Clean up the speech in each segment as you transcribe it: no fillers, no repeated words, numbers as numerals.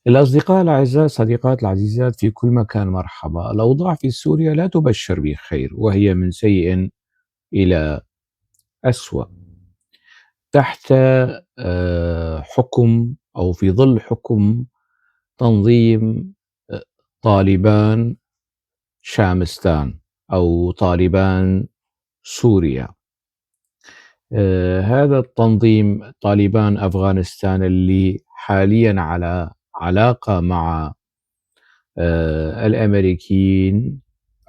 الأصدقاء الأعزاء، الصديقات العزيزات في كل مكان، مرحبا. الأوضاع في سوريا لا تبشر بخير، وهي من سيء إلى أسوأ تحت حكم أو في ظل حكم تنظيم طالبان شامستان أو طالبان سوريا. هذا التنظيم طالبان أفغانستان اللي حاليا على علاقة مع الأمريكيين،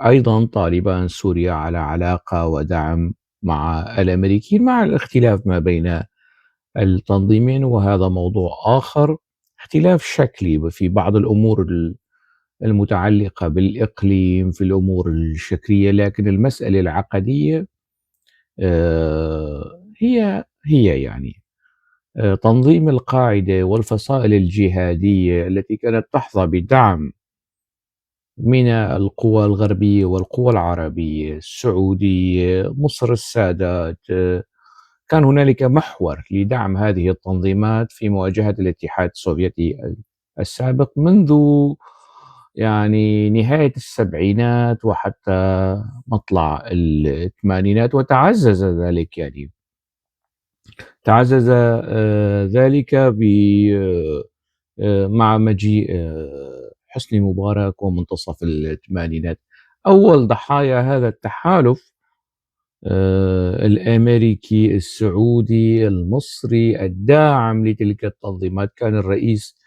أيضا طالبان سوريا على علاقة ودعم مع الأمريكيين، مع الاختلاف ما بين التنظيمين، وهذا موضوع آخر، اختلاف شكلي في بعض الأمور المتعلقة بالإقليم في الأمور الشكلية، لكن المسألة العقدية هي تنظيم القاعدة والفصائل الجهادية التي كانت تحظى بدعم من القوى الغربية والقوى العربية، السعودية، مصر السادات. كان هنالك محور لدعم هذه التنظيمات في مواجهة الاتحاد السوفيتي السابق منذ نهاية السبعينات وحتى مطلع الثمانينات، وتعزز ذلك ذلك مع مجيء حسني مبارك ومنتصف الثمانينات. أول ضحايا هذا التحالف الأمريكي السعودي المصري الداعم لتلك التنظيمات كان الرئيس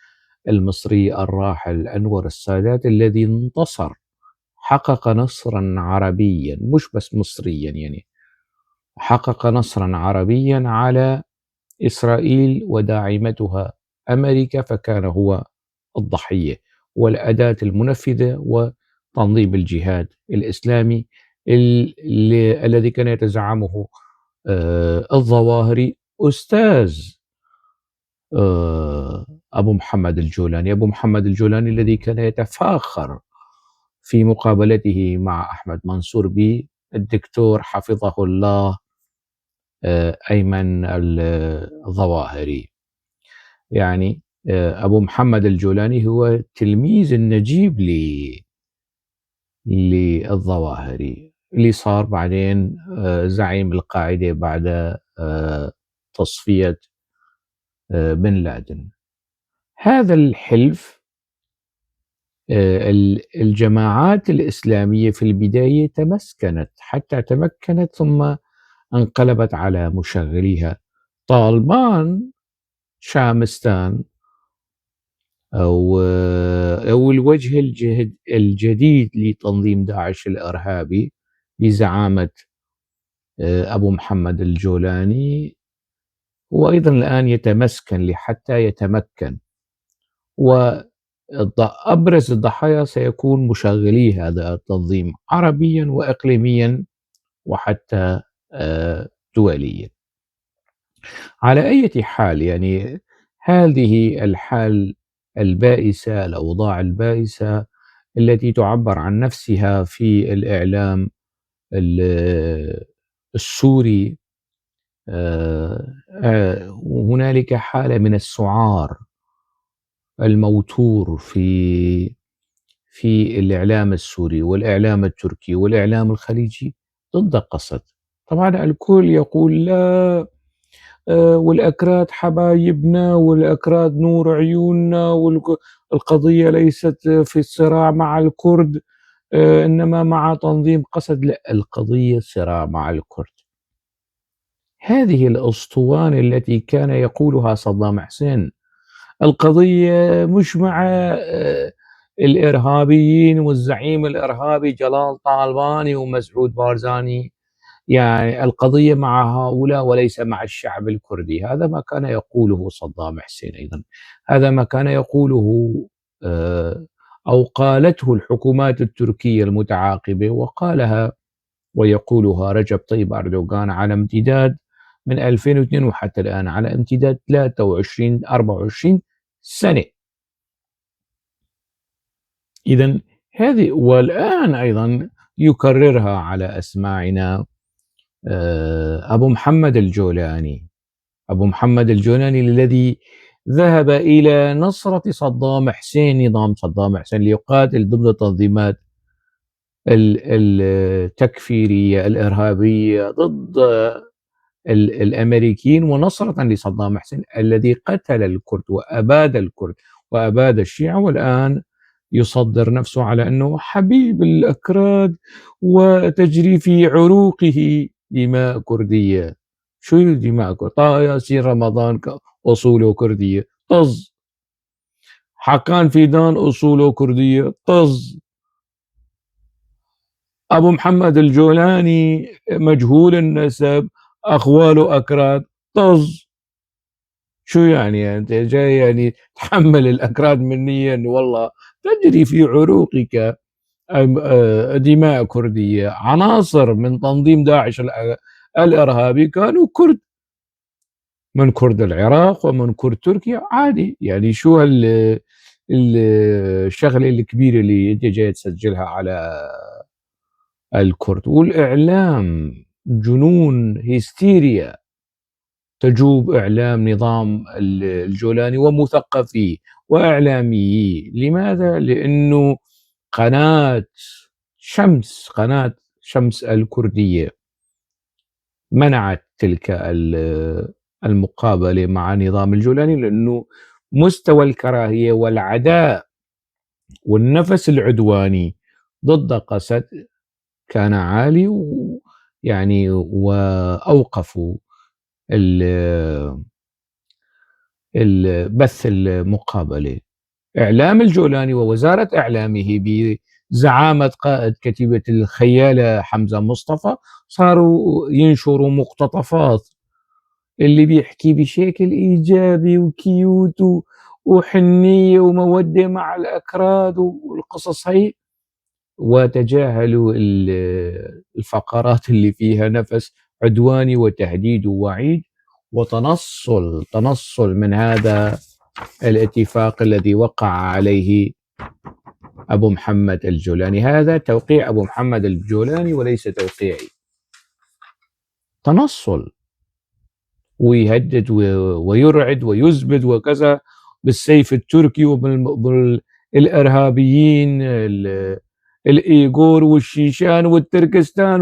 المصري الراحل أنور السادات، الذي انتصر، حقق نصرا عربيا مش بس مصريا، حقق نصرا عربيا على إسرائيل وداعمتها أمريكا، فكان هو الضحية والأداة المنفذة وتنظيم الجهاد الإسلامي الذي كان يتزعمه الظواهري أستاذ أبو محمد الجولاني. أبو محمد الجولاني الذي كان يتفاخر في مقابلته مع أحمد منصور بالدكتور حفظه الله أيمن الظواهري. أبو محمد الجولاني هو تلميذ النجيب للظواهري اللي صار بعدين زعيم القاعدة بعد تصفية بن لادن. هذا الحلف الجماعات الإسلامية في البداية تمسكنت حتى تمكنت، ثم انقلبت على مشغليها. طالبان شامستان أو الوجه الجديد لتنظيم داعش الإرهابي بزعامة أبو محمد الجولاني، هو أيضا الآن يتمسكن لحتى يتمكن، وأبرز الضحايا سيكون مشغلي هذا التنظيم عربيا وإقليميا وحتى دوليا. على أي حال هذه الحال البائسة، الأوضاع البائسة التي تعبر عن نفسها في الإعلام السوري، هنالك حالة من السعار الموتور في الإعلام السوري والإعلام التركي والإعلام الخليجي ضد قسد. طبعا الكل يقول لا، والأكراد حبايبنا والأكراد نور عيوننا، والقضية ليست في الصراع مع الكرد، إنما مع تنظيم قسد. لا، القضية صراع مع الكرد. هذه الأسطوانة التي كان يقولها صدام حسين، القضية مش مع الإرهابيين والزعيم الإرهابي جلال طالباني ومسعود بارزاني، القضية مع هؤلاء وليس مع الشعب الكردي. هذا ما كان يقوله صدام حسين أيضا، هذا ما كان يقوله، أو قالته الحكومات التركية المتعاقبة، وقالها ويقولها رجب طيب أردوغان على امتداد من 2002 وحتى الآن، على امتداد 23 24 سنة. إذن هذه، والآن أيضا يكررها على أسماعنا، أبو محمد الجولاني. أبو محمد الجولاني الذي ذهب إلى نصرة صدام حسين، نظام صدام حسين، ليقاتل ضد التنظيمات التكفيرية الإرهابية ضد الأمريكيين، ونصرة لصدام حسين الذي قتل الكرد وأباد الكرد وأباد الشيعة، والآن يصدر نفسه على أنه حبيب الأكراد وتجري في عروقه دماء كردية. شو دماء كردية؟ طه ياسين رمضان أصوله كردية، طز. حكان فيدان أصوله كردية، طز. أبو محمد الجولاني مجهول النسب، أخواله أكراد، طز. شو يعني أنت جاي تحمل الأكراد منيا؟ إنه والله تجري في عروقك دماء كردية. عناصر من تنظيم داعش الإرهابي كانوا كرد، من كرد العراق ومن كرد تركيا، عادي. شو الشغلة الكبيرة اللي أنت جاي تسجلها على الكرد؟ والإعلام جنون، هستيريا تجوب إعلام نظام الجولاني ومثقفيه وإعلامييه. لماذا؟ لأنه قناة شمس الكردية منعت تلك المقابلة مع نظام الجولاني، لأنه مستوى الكراهية والعداء والنفس العدواني ضد قسد كان عالي، وأوقفوا بث المقابلة. إعلام الجولاني ووزارة إعلامه بزعامة قائد كتيبة الخيالة حمزة مصطفى صاروا ينشروا مقتطفات اللي بيحكي بشكل إيجابي وكيوت وحنية ومودة مع الأكراد والقصص هي، وتجاهلوا الفقرات اللي فيها نفس عدواني وتهديد ووعيد وتنصل، تنصل من هذا الاتفاق الذي وقع عليه أبو محمد الجولاني. هذا توقيع أبو محمد الجولاني وليس توقيعي. تنصل ويهدد ويرعد ويزبد وكذا بالسيف التركي وبالإرهابيين الإيغور والشيشان والتركستان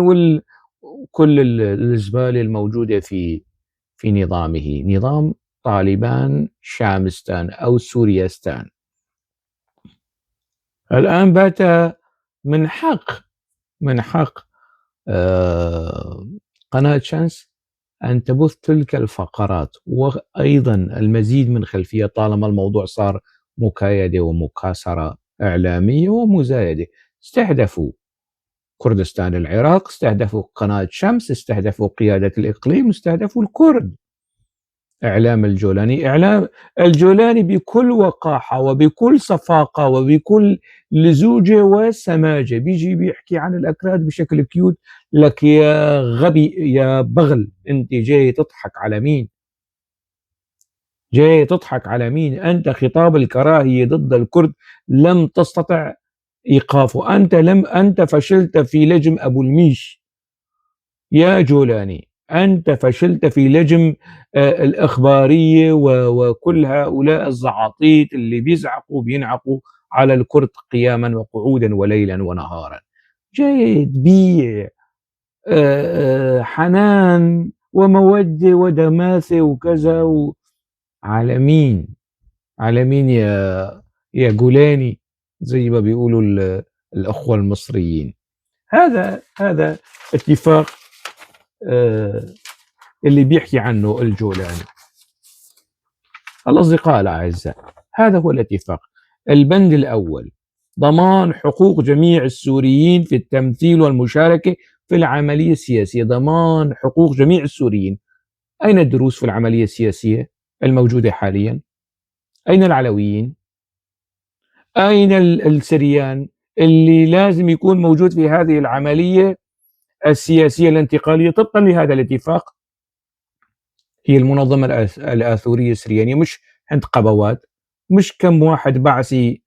وكل الزبالة الموجودة في نظامه، نظام طالبان شامستان أو سورياستان. الآن بات من حق قناة شمس أن تبث تلك الفقرات وأيضا المزيد من خلفية، طالما الموضوع صار مكايدة ومكاسرة إعلامية ومزايدة. استهدفوا كردستان العراق، استهدفوا قناة شمس، استهدفوا قيادة الإقليم، استهدفوا الكرد. إعلام الجولاني، إعلام الجولاني بكل وقاحة وبكل صفاقة وبكل لزوجة وسماجة بيجي بيحكي عن الأكراد بشكل كيوت. لك يا غبي يا بغل، أنت جاي تضحك على مين؟ جاي تضحك على مين؟ أنت خطاب الكراهية ضد الكرد لم تستطع إيقافه، أنت فشلت في لجم أبو الميش يا جولاني، أنت فشلت في لجم الإخبارية وكل هؤلاء الزعاطيط اللي بيزعقوا بينعقوا على الكرد قياما وقعودا وليلا ونهارا. جاي تبيع حنان ومودة ودماثة وكذا على مين؟ على مين يا جولاني زي ما بيقولوا الأخوة المصريين؟ هذا اتفاق اللي بيحكي عنه الجولاني. الأصدقاء الأعزاء، هذا هو الاتفاق. البند الأول: ضمان حقوق جميع السوريين في التمثيل والمشاركة في العملية السياسية. ضمان حقوق جميع السوريين. أين الدروز في العملية السياسية الموجودة حاليا؟ أين العلويين؟ أين السريان اللي لازم يكون موجود في هذه العملية السياسية الانتقالية طبقا لهذا الاتفاق؟ هي المنظمة الآثورية السريانية، مش عند قبوات، مش كم واحد بعثي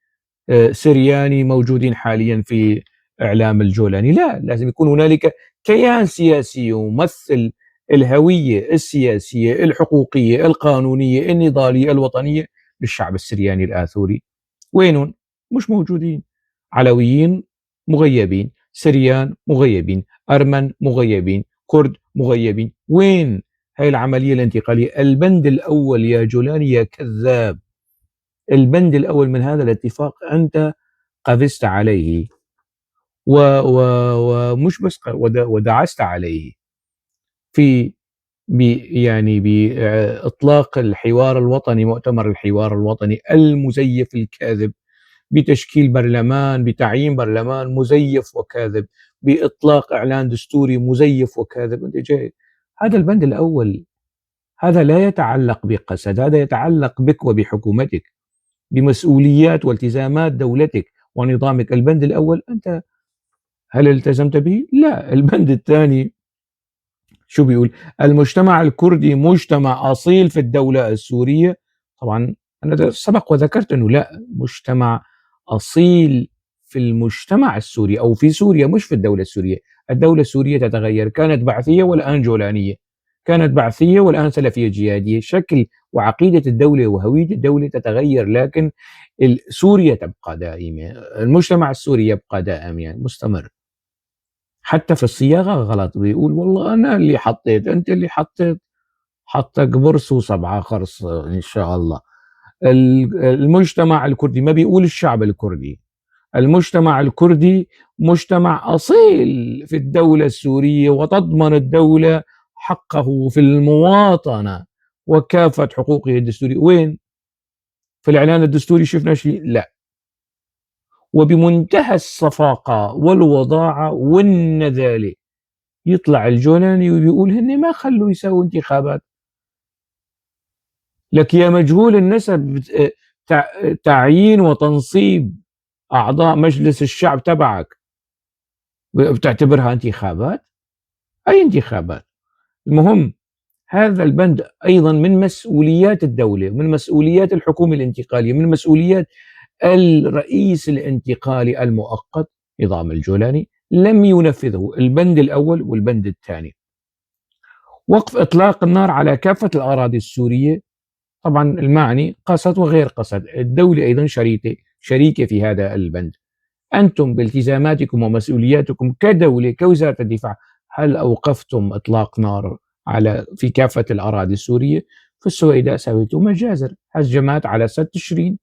سرياني موجودين حاليا في إعلام الجولاني. لا، لازم يكون هنالك كيان سياسي يمثل الهوية السياسية الحقوقية القانونية النضالية الوطنية للشعب السرياني الآثوري؟ وينهم؟ مش موجودين. علويين مغيبين، سريان مغيبين، أرمن مغيبين، كرد مغيبين. وين هاي العملية الانتقالية؟ البند الأول يا جولاني يا كذاب، البند الأول من هذا الاتفاق أنت قفزت عليه ومش بس ودعست عليه في يعني بإطلاق الحوار الوطني، مؤتمر الحوار الوطني المزيف الكاذب، بتشكيل برلمان، بتعيين برلمان مزيف وكاذب، بإطلاق إعلان دستوري مزيف وكاذب. أنت جاي هذا البند الأول، هذا لا يتعلق بقسد، هذا يتعلق بك وبحكومتك، بمسؤوليات والتزامات دولتك ونظامك. البند الأول أنت هل التزمت به؟ لا. البند الثاني شو بيقول؟ المجتمع الكردي مجتمع أصيل في الدولة السورية. طبعا أنا سبق وذكرت أنه لا، مجتمع أصيل في المجتمع السوري أو في سوريا، مش في الدولة السورية. الدولة السورية تتغير، كانت بعثية والآن جولانية، كانت بعثية والآن سلفية جهادية. شكل وعقيدة الدولة وهوية الدولة تتغير، لكن سوريا تبقى دائمة، المجتمع السوري يبقى دائم، يعني مستمر. حتى في الصياغة غلط، بيقول والله أنا اللي حطيت، أنت اللي حطيت، حطك برص وسبعة خرص إن شاء الله. المجتمع الكردي ما بيقول الشعب الكردي، المجتمع الكردي مجتمع أصيل في الدولة السورية، وتضمن الدولة حقه في المواطنة وكافة حقوقه الدستورية. وين؟ في الإعلان الدستوري شفنا شيء؟ لا. وبمنتهى الصفاقة والوضاعة والنذالة يطلع الجولاني وبيقول هن ما خلوا يسووا انتخابات. لك يا مجهول النسب، تعيين وتنصيب أعضاء مجلس الشعب تبعك بتعتبرها انتخابات؟ أي انتخابات؟ المهم هذا البند أيضا من مسؤوليات الدولة، من مسؤوليات الحكومة الانتقالية، من مسؤوليات الرئيس الانتقالي المؤقت نظام الجولاني، لم ينفذه البند الأول والبند الثاني. وقف إطلاق النار على كافة الأراضي السورية، طبعا المعني قسد وغير قسد، الدولة أيضا شريكة في هذا البند. أنتم بالتزاماتكم ومسؤولياتكم كدولة كوزارة الدفاع، هل أوقفتم إطلاق نار في كافة الأراضي السورية؟ في السويداء سويتوا مجازر، هجمات على سد تشرين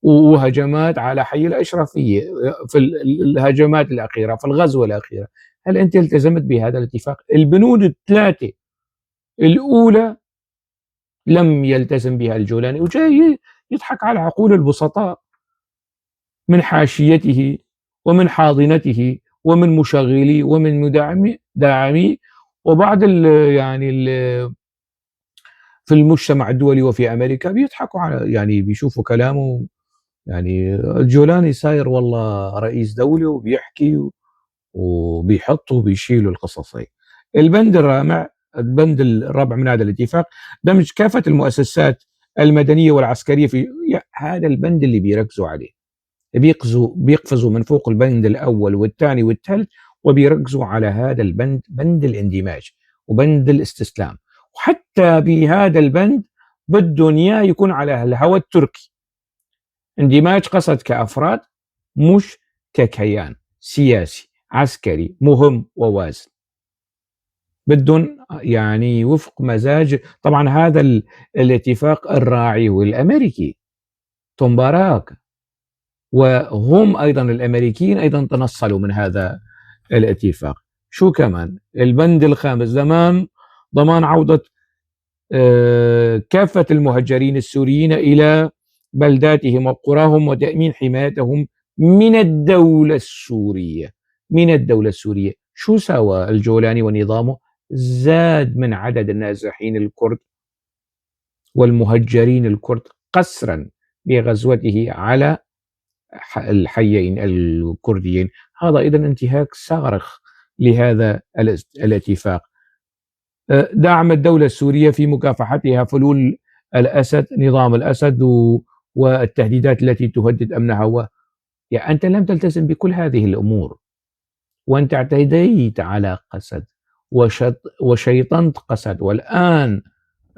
وهجمات على حي الأشرفية في الهجمات الأخيرة، في الغزوة الأخيرة. هل أنت التزمت بهذا الاتفاق؟ البنود الثلاثة الأولى لم يلتزم بها الجولاني، وجاي يضحك على عقول البسطاء من حاشيته ومن حاضنته ومن مشغليه ومن داعميه وبعض في المجتمع الدولي وفي أمريكا بيضحكوا على، يعني بيشوفوا كلامه، يعني الجولاني صاير والله رئيس دولة وبيحكي وبيحط وبيشيلوا القصص هي. البند الرابع من هذا الاتفاق دمج كافة المؤسسات المدنية والعسكرية في هذا البند اللي بيركزوا عليه، بيقفزوا من فوق البند الأول والثاني والثالث وبيركزوا على هذا البند، بند الاندماج وبند الاستسلام. وحتى بهذا البند بدهم اياه يكون على الهوى التركي، اندماج قصد كأفراد مش ككيان سياسي عسكري مهم ووازن، بدهم يعني وفق مزاج. طبعا هذا الاتفاق الراعي والأمريكي توم باراك، وهم أيضا الأمريكيين أيضا تنصلوا من هذا الاتفاق. شو كمان البند الخامس؟ ضمان عودة كافة المهجرين السوريين إلى بلداتهم وقراهم وتأمين حمايتهم من الدولة السورية. من الدولة السورية. شو سوى الجولاني ونظامه؟ زاد من عدد النازحين الكرد والمهجرين الكرد قسرا بغزوته على الحيين الكرديين. هذا أيضا انتهاك صارخ لهذا الاتفاق. دعم الدولة السورية في مكافحتها فلول الأسد، نظام الأسد، والتهديدات التي تهدد أمنها. يعني أنت لم تلتزم بكل هذه الأمور، وأنت اعتديت على قسد وشيطنة قسد. والآن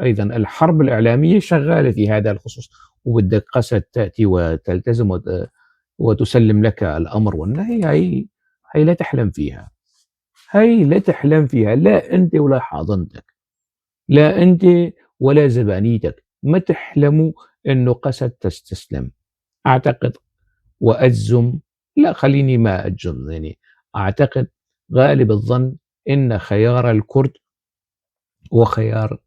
أيضا الحرب الإعلامية شغالة في هذا الخصوص، وبدك قسد تأتي وتلتزم وتسلم لك الأمر والنهي. هي لا تحلم فيها، هي لا تحلم فيها، لا أنت ولا حاضنتك، لا أنت ولا زبانيتك، ما تحلموا أنه قسد تستسلم. أعتقد وأجزم، لا خليني ما أجزم، أعتقد غالب الظن أن خيار الكرد وخيار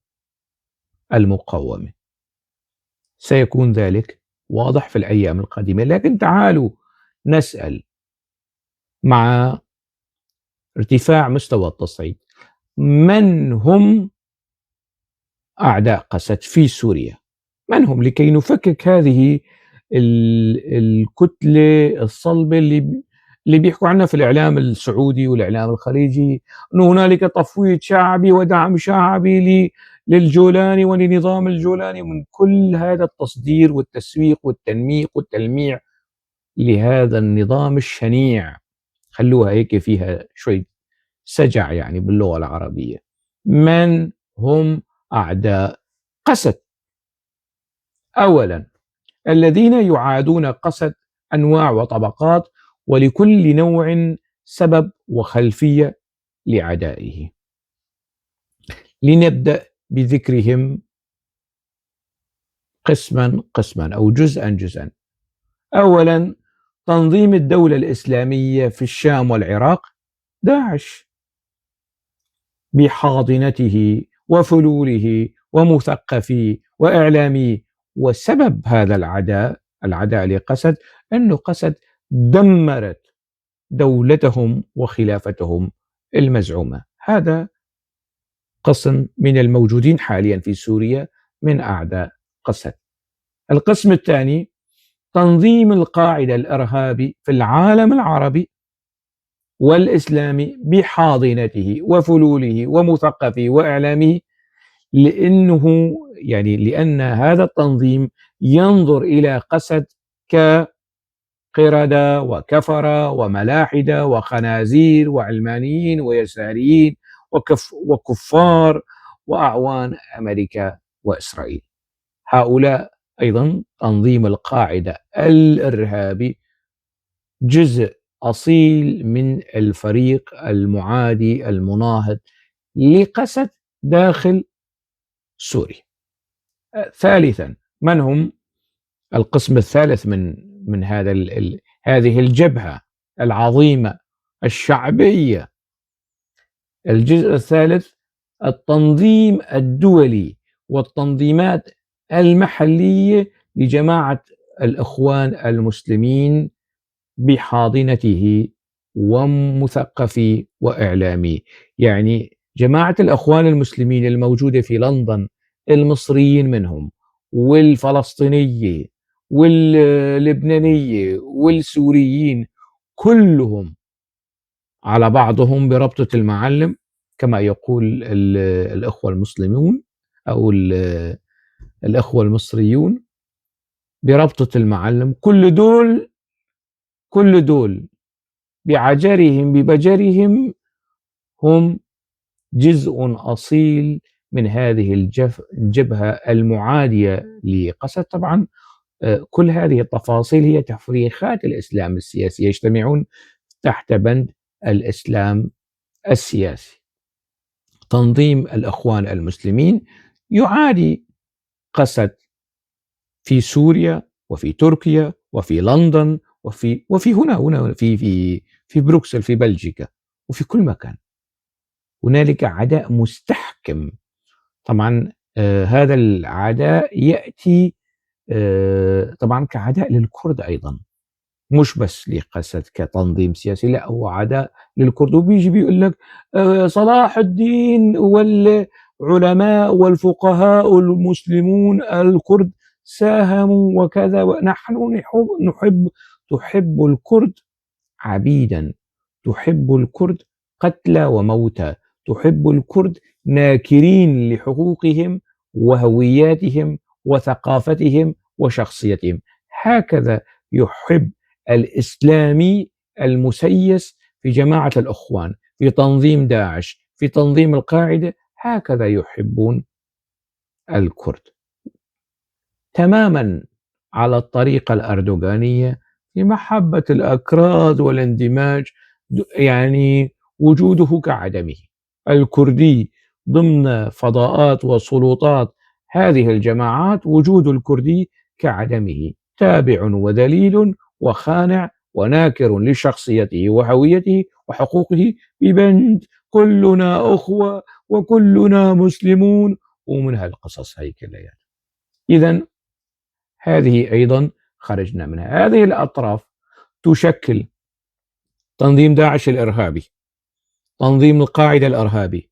المقاومة سيكون ذلك واضح في الأيام القادمة. لكن تعالوا نسأل، مع ارتفاع مستوى التصعيد، من هم أعداء قسد في سوريا؟ من هم؟ لكي نفكك هذه الكتلة الصلبة اللي بيحكوا عنها في الإعلام السعودي والإعلام الخليجي، أنه هنالك تفويض شعبي ودعم شعبي للجولاني ولنظام الجولاني، ومن كل هذا التصدير والتسويق والتنميق والتلميع لهذا النظام الشنيع. خلوها هيك فيها شوي سجع باللغة العربية. من هم أعداء قسد؟ أولا الذين يعادون قسد أنواع وطبقات، ولكل نوع سبب وخلفية لعدائه. لنبدأ بذكرهم قسما قسما أو جزءا جزءا. أولا تنظيم الدولة الإسلامية في الشام والعراق، داعش، بحاضنته وفلوله ومثقفيه وإعلاميه. وسبب هذا العداء لقسد، أنه قسد دمرت دولتهم وخلافتهم المزعومة. هذا قسم من الموجودين حاليا في سوريا من أعداء قسد. القسم الثاني تنظيم القاعدة الإرهابي في العالم العربي والإسلامي بحاضنته وفلوله ومثقفه وإعلامه، لأن هذا التنظيم ينظر إلى قسد كقردة وكفرة وملاحدة وخنازير وعلمانيين ويساريين وكفار وأعوان أمريكا وإسرائيل. هؤلاء أيضا تنظيم القاعدة الإرهابي جزء أصيل من الفريق المعادي المناهض لقسد داخل سوريا. ثالثا من هم القسم الثالث من هذا هذه الجبهة العظيمة الشعبية؟ الجزء الثالث التنظيم الدولي والتنظيمات المحلية لجماعة الإخوان المسلمين بحاضنته ومثقفي وإعلامي. يعني جماعة الإخوان المسلمين الموجودة في لندن، المصريين منهم والفلسطينية واللبنانية والسوريين، كلهم على بعضهم بربطة المعلم كما يقول الأخوة المسلمون أو الأخوة المصريون، بربطة المعلم. كل دول بعجرهم ببجرهم هم جزء أصيل من هذه الجبهة المعادية لقسد. طبعا كل هذه التفاصيل هي تفريخات الإسلام السياسي، يجتمعون تحت بند الإسلام السياسي. تنظيم الأخوان المسلمين يعادي قسد في سوريا وفي تركيا وفي لندن وفي هنا في في في بروكسل في بلجيكا وفي كل مكان. هنالك عداء مستحكم. طبعا هذا العداء يأتي طبعا كعداء للكرد أيضا، مش بس لقسد كتنظيم سياسي، لا هو عداء للكرد. وبيجي بيقول لك صلاح الدين والعلماء والفقهاء المسلمون الكرد ساهموا وكذا، ونحن تحب الكرد عبيدا، تحب الكرد قتلى وموتى، تحب الكرد ناكرين لحقوقهم وهوياتهم وثقافتهم وشخصيتهم. هكذا يحب الإسلامي المسيس في جماعة الأخوان، في تنظيم داعش، في تنظيم القاعدة، هكذا يحبون الكرد تماما على الطريقة الأردوغانية في محبة الأكراد والاندماج، يعني وجوده كعدمه. الكردي ضمن فضاءات وسلطات هذه الجماعات وجود الكردي كعدمه، تابع وذليل وخانع وناكر لشخصيته وهويته وحقوقه ببند كلنا أخوة وكلنا مسلمون ومن هالقصص هي كلها. إذن هذه أيضا خرجنا منها. هذه الأطراف تشكل تنظيم داعش الإرهابي، تنظيم القاعدة الإرهابي،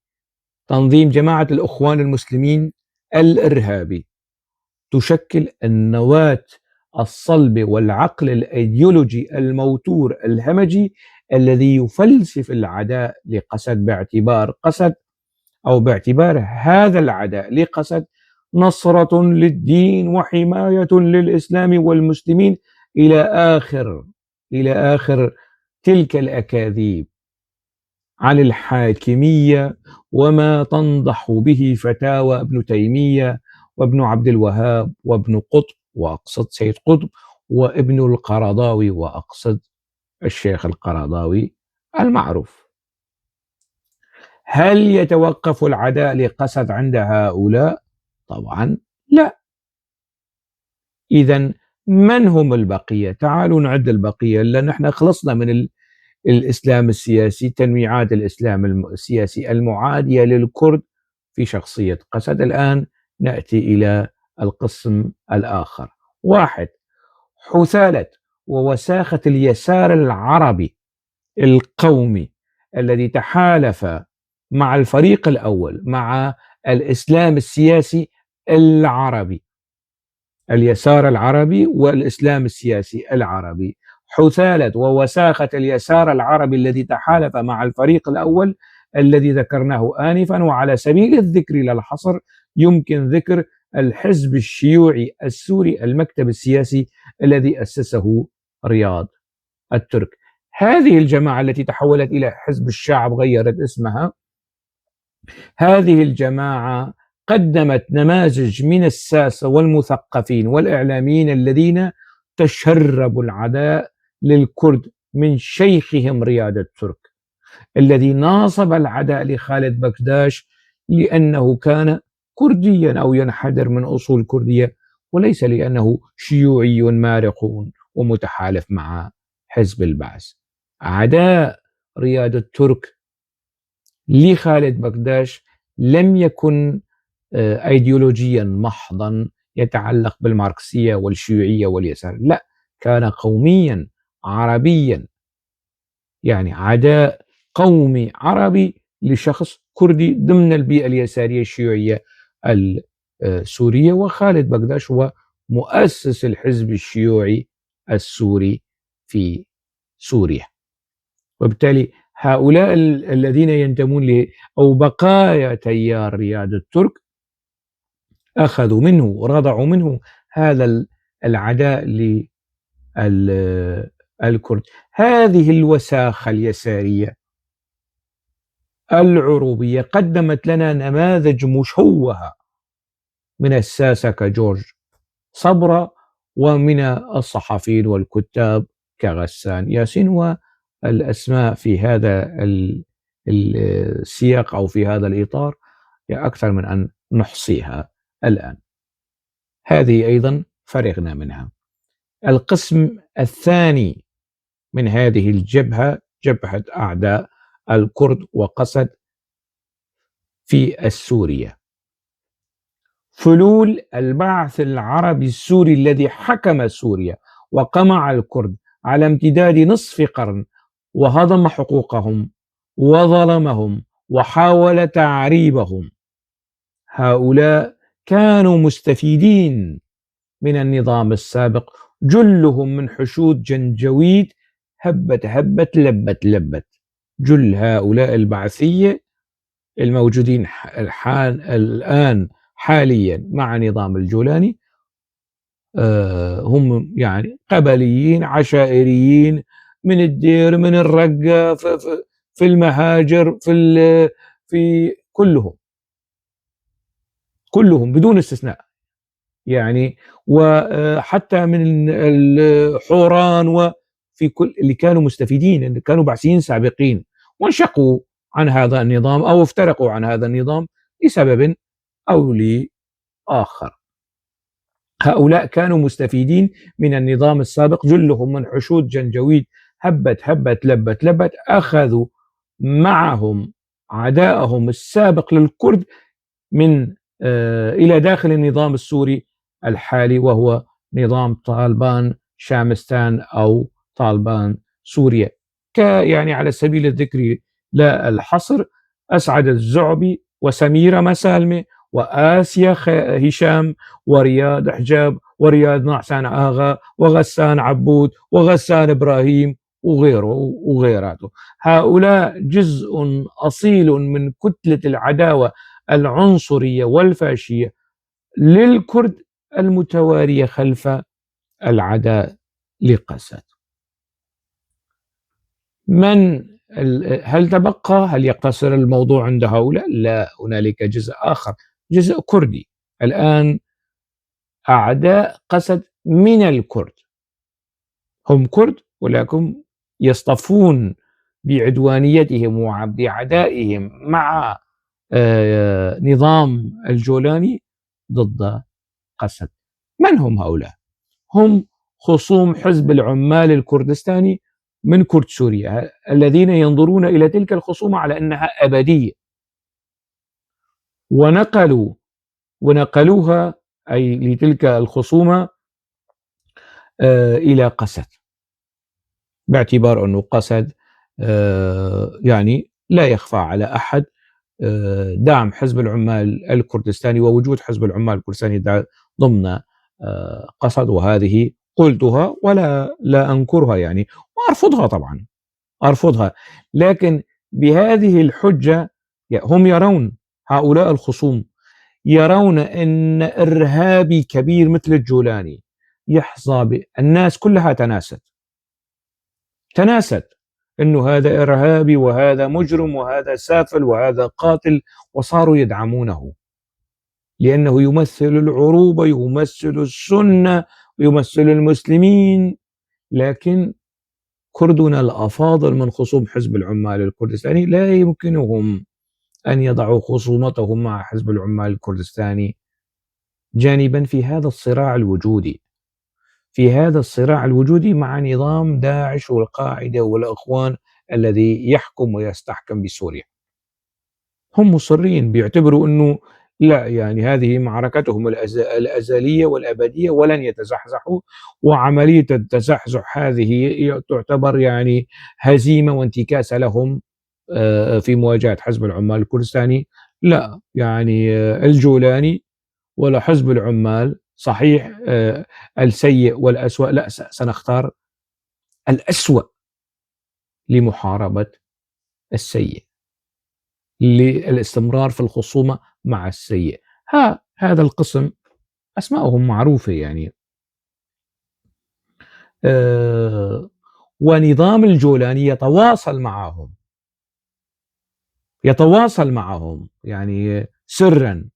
تنظيم جماعة الإخوان المسلمين الإرهابي، تشكل النواة الصلبة والعقل الأيديولوجي الموتور الهمجي الذي يفلسف العداء لقسد باعتبار قسد أو باعتبار هذا العداء لقسد نصرة للدين وحماية للإسلام والمسلمين إلى آخر تلك الأكاذيب عن الحاكمية وما تنضح به فتاوى ابن تيمية وابن عبد الوهاب وابن قطب، وأقصد سيد قطب، وابن القرضاوي، وأقصد الشيخ القرضاوي المعروف. هل يتوقف العداء لقسد عند هؤلاء؟ طبعا لا. إذن من هم البقية؟ تعالوا نعد البقية، لأن احنا خلصنا من الإسلام السياسي، تنويعات الإسلام السياسي المعادية للكرد في شخصية قسد. الآن نأتي إلى القسم الآخر. واحد، حثالة ووساخة اليسار العربي القومي الذي تحالف مع الفريق الأول، مع الإسلام السياسي العربي، اليسار العربي والإسلام السياسي العربي. حثالة ووساخة اليسار العربي الذي تحالف مع الفريق الأول الذي ذكرناه آنفا، وعلى سبيل الذكر لا الحصر يمكن ذكر الحزب الشيوعي السوري المكتب السياسي الذي أسسه رياض الترك. هذه الجماعة التي تحولت إلى حزب الشعب غيرت اسمها. هذه الجماعة قدمت نماذج من الساسة والمثقفين والإعلاميين الذين تشربوا العداء للكرد من شيخهم رياض الترك الذي ناصب العداء لخالد بكداش لأنه كان كرديا أو ينحدر من أصول كردية، وليس لأنه شيوعي مارق ومتحالف مع حزب البعث. عداء رياض الترك لخالد بكداش لم يكن أيديولوجيا محضا يتعلق بالماركسية والشيوعية واليسار، لا، كان قوميا عربيا، يعني عداء قومي عربي لشخص كردي ضمن البيئة اليسارية الشيوعية السورية. وخالد بكداش هو مؤسس الحزب الشيوعي السوري في سوريا. وبالتالي هؤلاء الذين ينتمون ل أو بقايا تيار رياض الترك أخذوا منه ورضعوا منه هذا العداء للكرد. هذه الوساخة اليسارية العروبية قدمت لنا نماذج مشوهة من الساسة كجورج صبرا، ومن الصحفيين والكتاب كغسان ياسين، والأسماء في هذا السياق أو في هذا الإطار أكثر من أن نحصيها الآن. هذه أيضا فرغنا منها. القسم الثاني من هذه الجبهة، جبهة أعداء الكرد وقسد في السورية، فلول البعث العربي السوري الذي حكم سوريا وقمع الكرد على امتداد نصف قرن وهضم حقوقهم وظلمهم وحاول تعريبهم. هؤلاء كانوا مستفيدين من النظام السابق، جلهم من حشود جنجويد هبت هبت لبت لبت. جل هؤلاء البعثية الموجودين الآن حاليا مع نظام الجولاني هم يعني قبليين عشائريين من الدير، من الرقة، في المهاجر، في كلهم بدون استثناء يعني، وحتى من الحوران وفي كل اللي كانوا مستفيدين، اللي كانوا بعثيين سابقين وانشقوا عن هذا النظام أو افترقوا عن هذا النظام لسبب أو لآخر. هؤلاء كانوا مستفيدين من النظام السابق، جلهم من حشود جنجويد هبت هبت لبت لبت، أخذوا معهم عداءهم السابق للكرد من إلى داخل النظام السوري الحالي، وهو نظام طالبان شامستان أو طالبان سوريا. يعني على سبيل الذكر لا الحصر، أسعد الزعبي وسميرة مسالمة وآسيا هشام ورياض حجاب ورياض نعسان آغا وغسان عبود وغسان إبراهيم وغيره وغيراته. هؤلاء جزء أصيل من كتلة العداوة العنصرية والفاشية للكرد المتوارية خلف العداء لقسد. هل تبقى؟ هل يقتصر الموضوع عند هؤلاء؟ لا، هنالك جزء آخر، جزء كردي. الآن أعداء قسد من الكرد، هم كرد ولكن يصطفون بعدوانيتهم وبعدائهم مع نظام الجولاني ضد قسد. من هم هؤلاء؟ هم خصوم حزب العمال الكردستاني من كرد سوريا، الذين ينظرون إلى تلك الخصومة على أنها أبدية، ونقلوها أي لتلك الخصومة إلى قسد، باعتبار أنه قسد يعني لا يخفى على أحد دعم حزب العمال الكردستاني ووجود حزب العمال الكردستاني ضمن قسد، وهذه قلتها ولا لا أنكرها يعني، وأرفضها طبعا، أرفضها، لكن بهذه الحجة هم يرون، هؤلاء الخصوم يرون أن إرهابي كبير مثل الجولاني يحظى الناس كلها تناست أنه هذا إرهابي وهذا مجرم وهذا سافل وهذا قاتل، وصاروا يدعمونه لأنه يمثل العروبة، يمثل السنة، يمثل المسلمين. لكن كردنا الأفاضل من خصوم حزب العمال الكردستاني لا يمكنهم أن يضعوا خصومتهم مع حزب العمال الكردستاني جانبا في هذا الصراع الوجودي، في هذا الصراع الوجودي مع نظام داعش والقاعدة والأخوان الذي يحكم ويستحكم بسوريا. هم مصرين، بيعتبروا أنه لا، يعني هذه معركتهم الأزلية والأبدية ولن يتزحزحوا، وعملية التزحزح هذه تعتبر يعني هزيمة وانتكاسة لهم في مواجهة حزب العمال الكردستاني. لا، يعني الجولاني ولا حزب العمال صحيح السيء والأسوأ، لا، سنختار الأسوأ لمحاربة السيء، للاستمرار في الخصومة مع السيء. هذا القسم أسماؤهم معروفة يعني. ونظام الجولاني يتواصل معهم يعني سرا،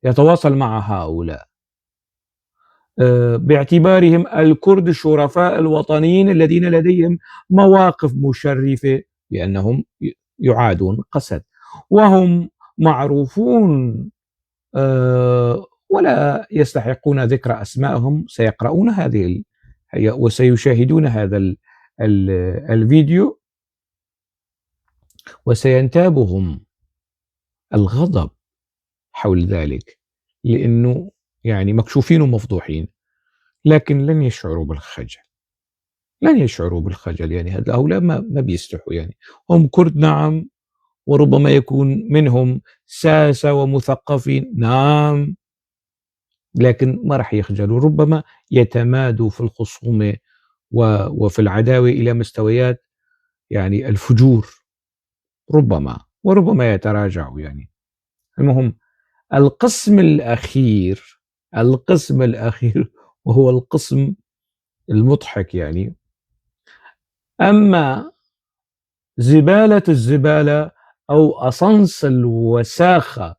يتواصل مع هؤلاء باعتبارهم الكرد الشرفاء الوطنيين الذين لديهم مواقف مشرفة لأنهم يعادون قسد، وهم معروفون ولا يستحقون ذكر أسمائهم. سيقرؤون هذه وسيشاهدون هذا الفيديو وسينتابهم الغضب حول ذلك، لأنه يعني مكشوفين ومفضوحين، لكن لن يشعروا بالخجل، لن يشعروا بالخجل. يعني هؤلاء ما بيستحوا، يعني هم كرد نعم، وربما يكون منهم ساسة ومثقفين نعم، لكن ما راح يخجلوا، ربما يتمادوا في الخصومة وفي العداوة إلى مستويات يعني الفجور، ربما، وربما يتراجعوا يعني. المهم القسم الأخير وهو القسم المضحك يعني. أما زبالة الزبالة أو أصنص الوساخة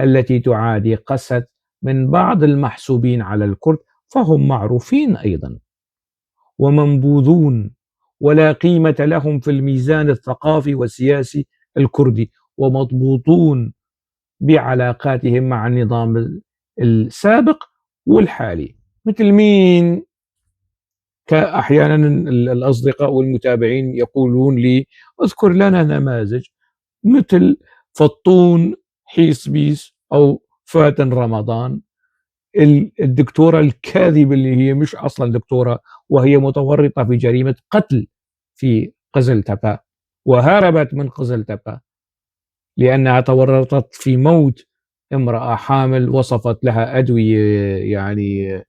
التي تعادي قسد من بعض المحسوبين على الكرد فهم معروفين أيضا ومنبوذون ولا قيمة لهم في الميزان الثقافي والسياسي الكردي، ومضبوطون بعلاقاتهم مع النظام السابق والحالي. مثل مين؟ كأحيانا الأصدقاء والمتابعين يقولون لي اذكر لنا نماذج مثل فطون حيس بيس أو فاتن رمضان، الدكتورة الكاذبة اللي هي مش أصلا دكتورة وهي متورطة في جريمة قتل في قزلتبا وهربت من قزلتبا لأنها تورطت في موت امرأة حامل وصفت لها أدوية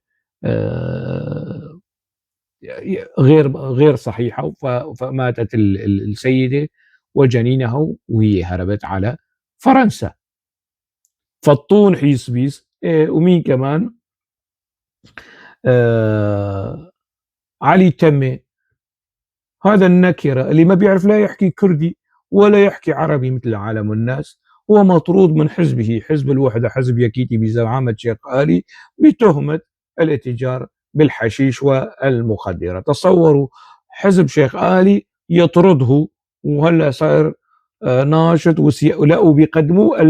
غير صحيحة، فماتت السيدة وجنينها وهي هربت على فرنسا. فطون حيس بيس، ومين كمان؟ علي تمي، هذا النكرة اللي ما بيعرف لا يحكي كردي ولا يحكي عربي مثل العالم والناس، هو مطرود من حزبه، حزب الوحدة، حزب يكيتي بزعامة شيخ آلي، بتهمة الاتجار بالحشيش والمخدرات. تصوروا حزب شيخ آلي يطرده، وهلا صار ناشط لا، وبيقدموه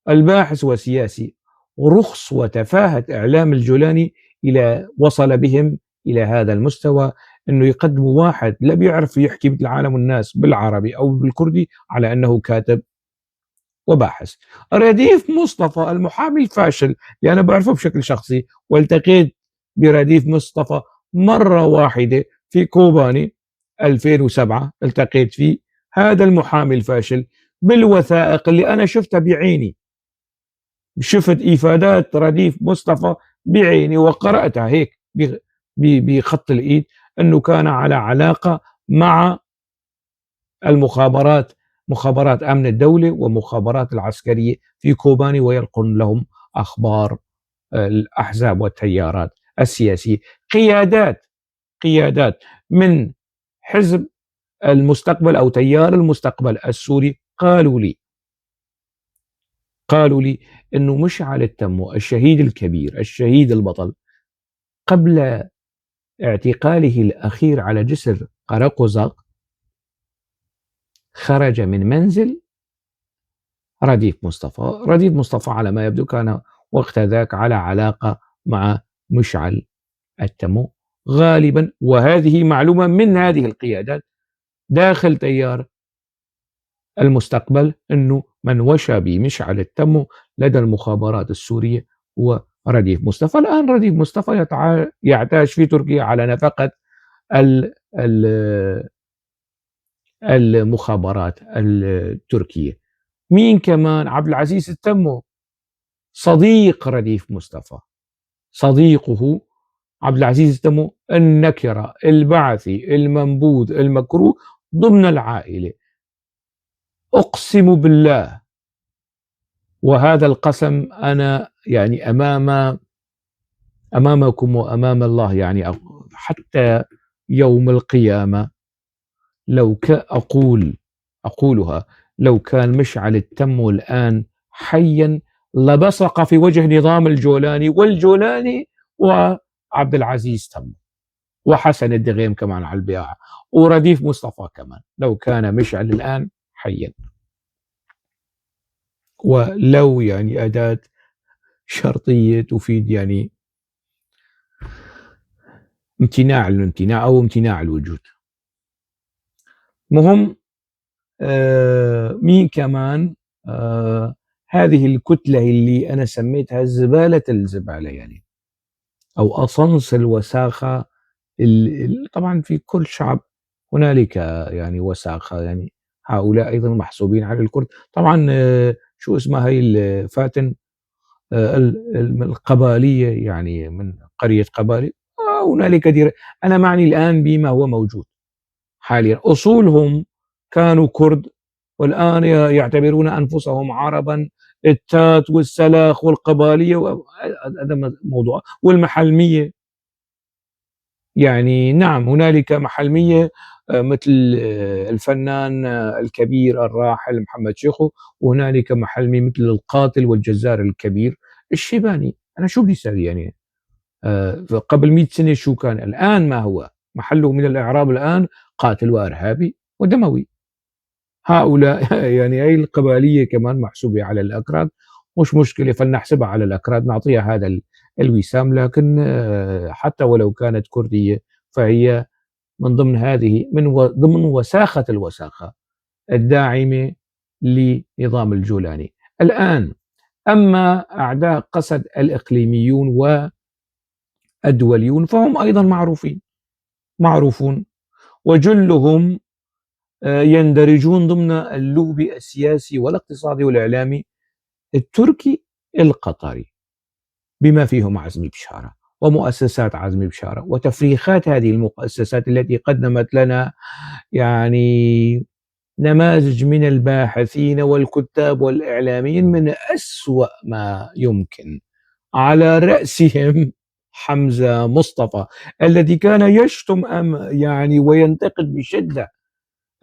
الباحث وسياسي. رخص وتفاهة إعلام الجولاني إلى وصل بهم إلى هذا المستوى، إنه يقدموا واحد لا بيعرف يحكي مثل العالم والناس بالعربي أو بالكردي على أنه كاتب وباحث. رديف مصطفى المحامي الفاشل اللي أنا بعرفه بشكل شخصي، والتقيت برديف مصطفى مرة واحدة في كوباني 2007، التقيت فيه هذا المحامي الفاشل بالوثائق اللي أنا شفتها بعيني، شفت إفادات رديف مصطفى بعيني وقرأتها هيك بخط الإيد، أنه كان على علاقة مع المخابرات، مخابرات أمن الدولة ومخابرات العسكرية في كوباني، ويلقن لهم أخبار الأحزاب والتيارات السياسية. قيادات من حزب المستقبل أو تيار المستقبل السوري قالوا لي أنه مشعل التمو الشهيد الكبير الشهيد البطل قبل اعتقاله الأخير على جسر قرقوزاق خرج من منزل رديف مصطفى. رديف مصطفى على ما يبدو كان وقت ذاك على علاقة مع مشعل التمو غالبا، وهذه معلومة من هذه القيادات داخل تيار المستقبل، أنه من وشى بمشعل التمو لدى المخابرات السورية هو رديف مصطفى. الآن رديف مصطفى يعتاش في تركيا على نفقة المخابرات التركية. مين كمان؟ عبد العزيز التمو صديق رديف مصطفى، صديقه عبد العزيز التمو النكرة البعثي المنبوذ المكروه ضمن العائلة. أقسم بالله، وهذا القسم أنا أمامكم وأمام الله، حتى يوم القيامة، لو أقولها، لو كان مشعل التمو الآن حيا لبصق في وجه نظام الجولاني والجولاني وعبد العزيز تمو وحسن الدغيم كمان على البياعة ورديف مصطفى كمان، لو كان مشعل الآن حيا. ولو أداة شرطية تفيد امتناع الامتناع أو امتناع الوجود. مهم، مين كمان؟ هذه الكتلة اللي أنا سميتها زبالة الزبالة، أو أصنص الوساخة. طبعا في كل شعب هنالك وساخة، هؤلاء أيضا محسوبين على الكرد. طبعا، شو اسمها هي الفاتن، القبالية، من قرية قبالي، هنالك دير. أنا معني الآن بما هو موجود حاليا. أصولهم كانوا كرد والآن يعتبرون أنفسهم عربا، التات والسلاخ والقبالية هذا موضوع، والمحلمية. يعني نعم هنالك محلمية مثل الفنان الكبير الراحل محمد شيخو، وهنالك محلمي مثل القاتل والجزار الكبير الشيباني. أنا شو بدي أسوي يعني؟ قبل 100 سنة شو كان؟ الآن ما هو محله من الإعراب الآن؟ قاتل وإرهابي ودموي. هؤلاء يعني هي القبالية كمان محسوبة على الأكراد، مش مشكلة، فلنحسبها على الأكراد، نعطيها هذا الوسام، لكن حتى ولو كانت كردية فهي من ضمن هذه، من ضمن وساخة الوساخة الداعمة لنظام الجولاني. الآن أما أعداء قسد الإقليميون والدوليون فهم أيضا معروفون، وجلهم يندرجون ضمن اللوبي السياسي والاقتصادي والإعلامي التركي القطري، بما فيهم عزمي بشارة ومؤسسات عزمي بشارة وتفريخات هذه المؤسسات التي قدمت لنا يعني نماذج من الباحثين والكتاب والإعلاميين من أسوأ ما يمكن، على رأسهم حمزة مصطفى الذي كان يشتم يعني وينتقد بشدة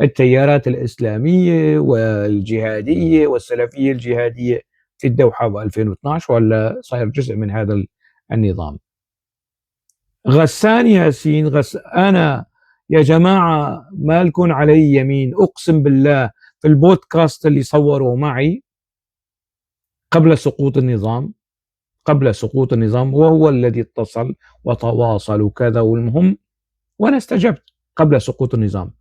التيارات الإسلامية والجهادية والسلفية الجهادية في الدوحة ب 2012، ولا صاير جزء من هذا النظام. غسان ياسين، أنا يا جماعة مالكن علي يمين، أقسم بالله في البودكاست اللي صوروا معي قبل سقوط النظام، وهو الذي اتصل وتواصل وكذا، والمهم وأنا استجبت قبل سقوط النظام،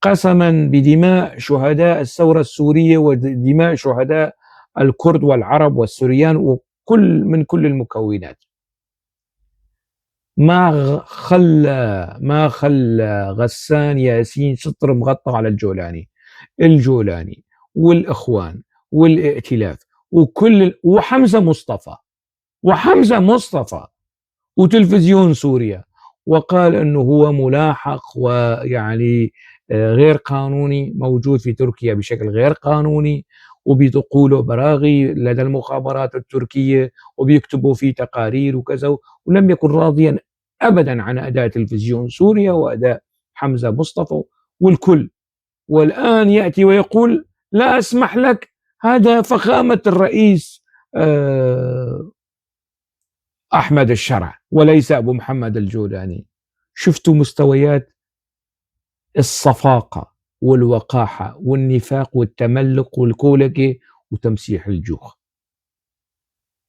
قسما بدماء شهداء الثورة السورية ودماء شهداء الكرد والعرب والسوريان وكل من كل المكونات، ما خلى غسان ياسين سطر مغطى على الجولاني والإخوان والائتلاف وكل وحمزة مصطفى وتلفزيون سوريا، وقال أنه هو ملاحق ويعني غير قانوني، موجود في تركيا بشكل غير قانوني، وبيدقوا له براغي لدى المخابرات التركية وبيكتبوا فيه تقارير وكذا، ولم يكن راضيا أبدا عن أداء تلفزيون سوريا وأداء حمزة مصطفى والكل. والآن يأتي ويقول لا أسمح لك، هذا فخامة الرئيس أحمد الشرع وليس أبو محمد الجولاني. شفتوا مستويات الصفاقة والوقاحة والنفاق والتملق والكولكة وتمسيح الجوخ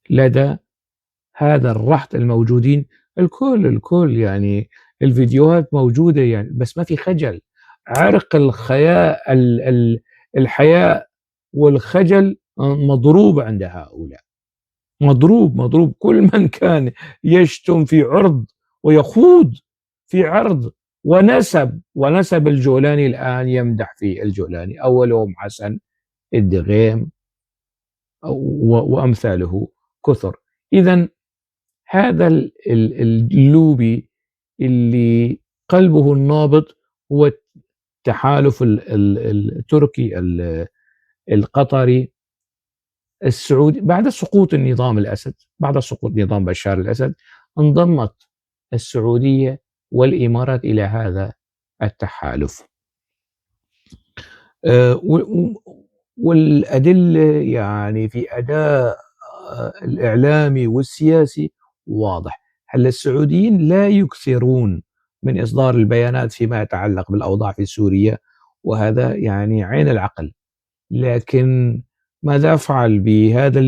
لدى هذا الرحط الموجودين. الكل يعني الفيديوهات موجودة يعني، بس ما في خجل. عرق الخياء، الحياء والخجل مضروب عند هؤلاء، مضروب. كل من كان يشتم في عرض ويخوض في عرض ونسب الجولاني الآن يمدح في الجولاني، أولهم حسن الدغيم وأمثاله كثر. إذن هذا اللوبي اللي قلبه النابض هو التحالف التركي القطري السعودي. بعد سقوط النظام الأسد، بعد سقوط نظام بشار الأسد، انضمت السعودية والإمارات إلى هذا التحالف. والأدلة يعني في أداء الإعلامي والسياسي واضح. هلا السعوديين لا يكثرون من إصدار البيانات فيما يتعلق بالأوضاع في سوريا، وهذا يعني عين العقل، لكن ماذا أفعل بهذا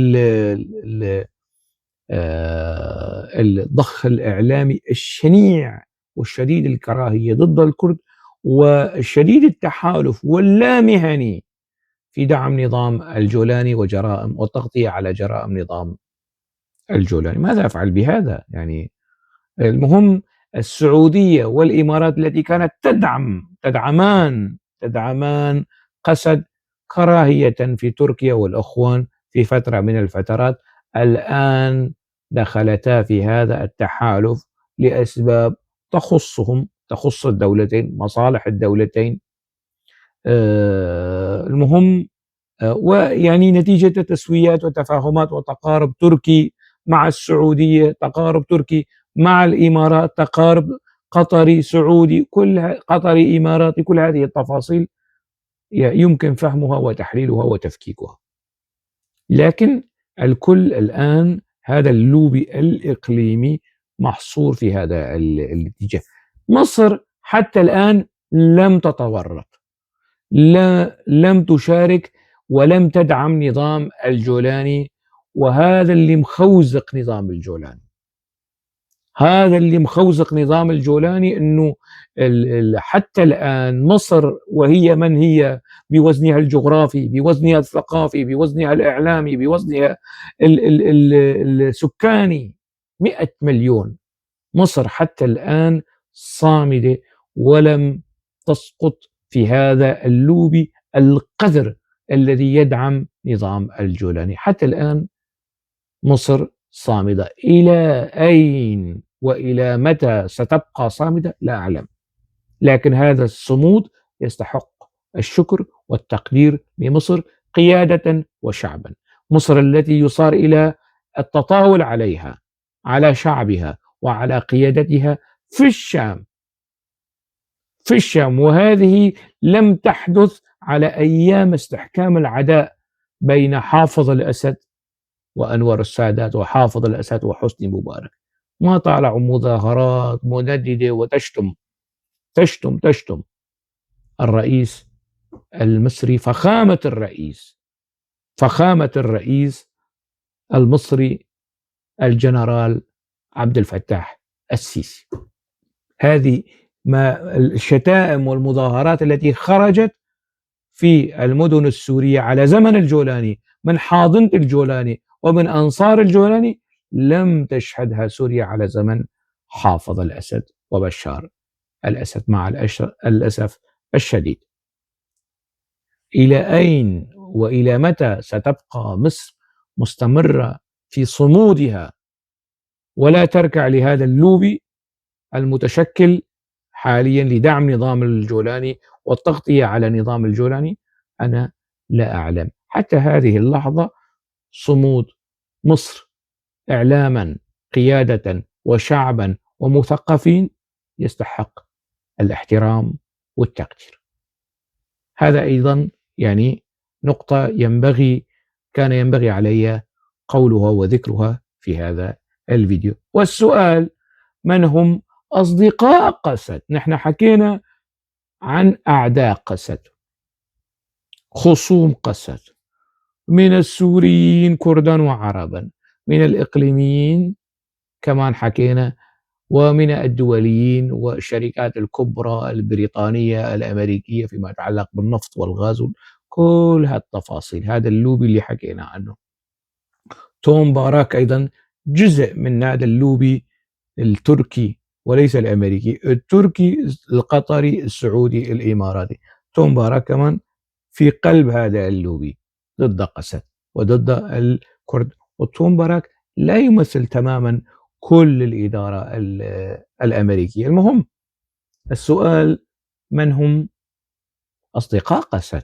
الضخ الإعلامي الشنيع والشديد الكراهية ضد الكرد والشديد التحالف واللامهني في دعم نظام الجولاني وجرائم والتغطية على جرائم نظام الجولاني؟ ماذا أفعل بهذا؟ يعني المهم السعودية والإمارات التي كانت تدعمان قسد كراهية في تركيا والأخوان في فترة من الفترات، الآن دخلتا في هذا التحالف لأسباب تخصهم، تخص الدولتين، مصالح الدولتين. المهم ويعني نتيجة تسويات وتفاهمات وتقارب تركي مع السعودية، تقارب تركي مع الإمارات، تقارب قطري سعودي، كل قطري إماراتي، كل هذه التفاصيل يمكن فهمها وتحليلها وتفكيكها. لكن الكل الآن هذا اللوبي الإقليمي محصور في هذا الاتجاه. مصر حتى الآن لم تتورط، لا لم تشارك ولم تدعم نظام الجولاني، وهذا اللي مخوزق نظام الجولاني، هذا اللي مخوزق نظام الجولاني، انه حتى الآن مصر وهي من هي بوزنها الجغرافي، بوزنها الثقافي، بوزنها الإعلامي، بوزنها السكاني، 100 مليون، مصر حتى الآن صامدة ولم تسقط في هذا اللوبي القذر الذي يدعم نظام الجولاني. حتى الآن مصر صامدة. إلى أين وإلى متى ستبقى صامدة؟ لا أعلم، لكن هذا الصمود يستحق الشكر والتقدير لمصر قيادة وشعبا. مصر التي يصار إلى التطاول عليها، على شعبها وعلى قيادتها في الشام، في الشام، وهذه لم تحدث على أيام استحكام العداء بين حافظ الأسد وأنور السادات وحافظ الأسد وحسني مبارك. ما طالعوا مظاهرات منددة وتشتم تشتم تشتم الرئيس المصري، فخامة الرئيس، فخامة الرئيس المصري الجنرال عبد الفتاح السيسي. هذه ما الشتائم والمظاهرات التي خرجت في المدن السورية على زمن الجولاني، من حاضنة الجولاني ومن أنصار الجولاني، لم تشهدها سوريا على زمن حافظ الأسد وبشار الأسد مع الأسف الشديد. إلى أين وإلى متى ستبقى مصر مستمرة في صمودها ولا تركع لهذا اللوبي المتشكل حاليا لدعم نظام الجولاني والتغطية على نظام الجولاني؟ أنا لا أعلم. حتى هذه اللحظة صمود مصر إعلاما، قيادة وشعبا ومثقفين يستحق الاحترام والتقدير. هذا أيضا نقطة كان ينبغي علي قولها وذكرها في هذا الفيديو. والسؤال: من هم أصدقاء قسد؟ نحن حكينا عن أعداء قسد، خصوم قسد، من السوريين كردا وعربا، من الإقليميين كمان حكينا، ومن الدوليين والشركات الكبرى البريطانية الأمريكية فيما يتعلق بالنفط والغاز، كل هالتفاصيل. هذا اللوبي اللي حكينا عنه. توم باراك أيضا جزء من هذا اللوبي التركي وليس الأمريكي، التركي القطري السعودي الإماراتي. توم باراك كمان في قلب هذا اللوبي ضد قسد وضد الكرد. وتوم باراك لا يمثل تماما كل الإدارة الأمريكية. المهم السؤال: من هم أصدقاء قسد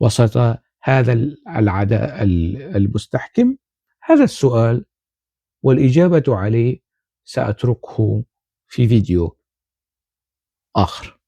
وسط هذا العداء المستحكم؟ هذا السؤال والإجابة عليه سأتركه في فيديو آخر.